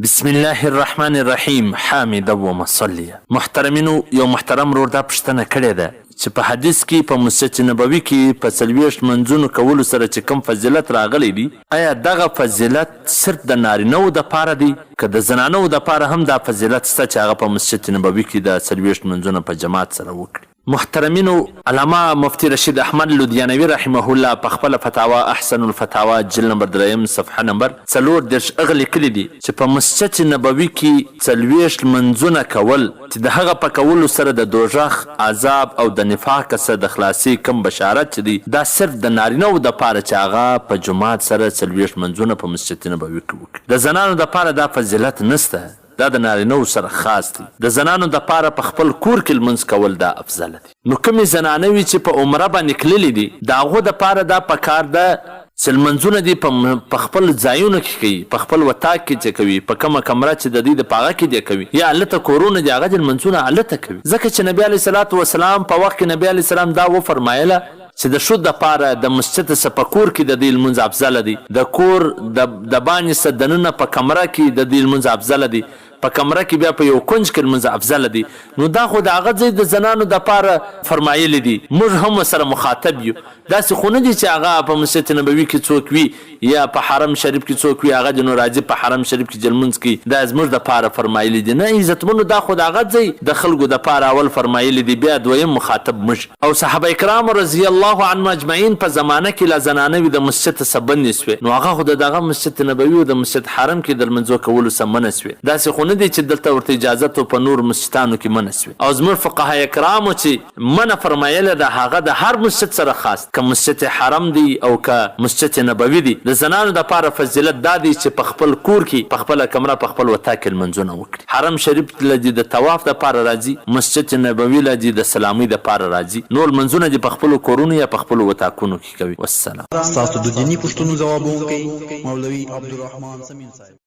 بسم الله الرحمن الرحیم حامدا ومصلیا محترمینو یو محترم ورور دا پوښتنه کړې ده چې په حدیث کې په مسجد نبوي کې په 40 لمونځونو کولو سره چې کوم فضیلت راغلی دی، ایا دغه فضیلت صرف د نارینه وو دپاره دی که د زنانه وو دپاره هم دا فضیلت شته چې هغه په مسجد نبوي کې د 40 لمونځونه په جماعت سره وکړي؟ محترمینو علامه مفتي رشید احمد لودیانوي رحمه الله په خپله فتاوا احسن الفتاوا جلد نمبر دریم صفحه نمبر 34 هغه لیکلي دي چې په مسجد نبوي کې 40 لمنځونه کول چې د هغه په کولو سره د دوږخ عذاب او د نفاق څخه د خلاصي کوم بشارت چې دی دا صرف د نارینه وو دپاره چې هغه په جومات سره 40 لمنځونه په مسجد نبوي کې وکړي، د زنانو دپاره دا فضیلت نشته. دا د نارینه وو سره خاص دی، د زنانو دپاره په خپل کور کې لمونځ کول دا افضل دی. نو کومې زنانه وي چې په عمره باندې تللي دي د هغو دپاره دا پکار ده چې لمونځونه دې په په خپل ځایونو کې کوي، په خپل وطاق کې چې کوي، په کومه کمره چې د دوی ده په هغه کې دې کوي، یا هلته کورونه دي هغه دې لمونځونه هلته کوي، ځکه چې نبي علیه الصلوة والسلام په وخت کې نبي علیه السلام دا وفرمایله چې د ښځو دپاره د مسجد څخه په کور کې د دوی لمونځ افضل دی، د کور د دباندې څخه دننه په کمره کې د دوی لمونځ افضل دی، په کمره کې بیا په یو کونج کې لمونځ افضل دی، نو دا خو د هغه ځای د زنانو دپاره فرمایلي دي، موږ هم ورسره مخاطب یو، داسې خو نه دي چې هغه په مسجد نبوي کې څوک وي یا په حرم شریف کې څوک وي هغه دې نو راځي په حرم شریف کې چې لمونځ کوي دا زموږ دپاره فرمایلي دي، نه عزتمنو دا خو د هغه ځای د خلکو دپاره اول فرمایلي دي بیا دویم مخاطب موږ. او صحابه کرامو رضی الله عنهم اجمعین په زمانه کې لا زنانه وي د مسجد څخه بندې شوې نو هغه خو د دغه مسجد نبوي او د مسجد حرم کې د لمنځو کولو څخه منع شوې داسې خو نه دي چې دلته ورته اجازت او په نورو مسجدانو کې منع شوې او زموږ فقهاء کرامو چې منع فرمایلې ده هغه د هر مسجد سره خاص که مسجد حرم دی او که مسجد نبوي دی د زنانو لپاره فضیلت دا دی چې په خپل کور کې په خپله کمره په خپل وطاق کې لمنځونه وکړي. حرم شریف له دي د طواف د پاره راځي، مسجد نبوي له دي د سلامۍ د پاره راځي، نور لمنځونه دي په خپلو کورونو یا په خپلو وطاقونو کښې کوي. والسلام. ستاسو د دیني پوښتنو ځوابونکی مولوي عبدالرحمن صمیم صاحب.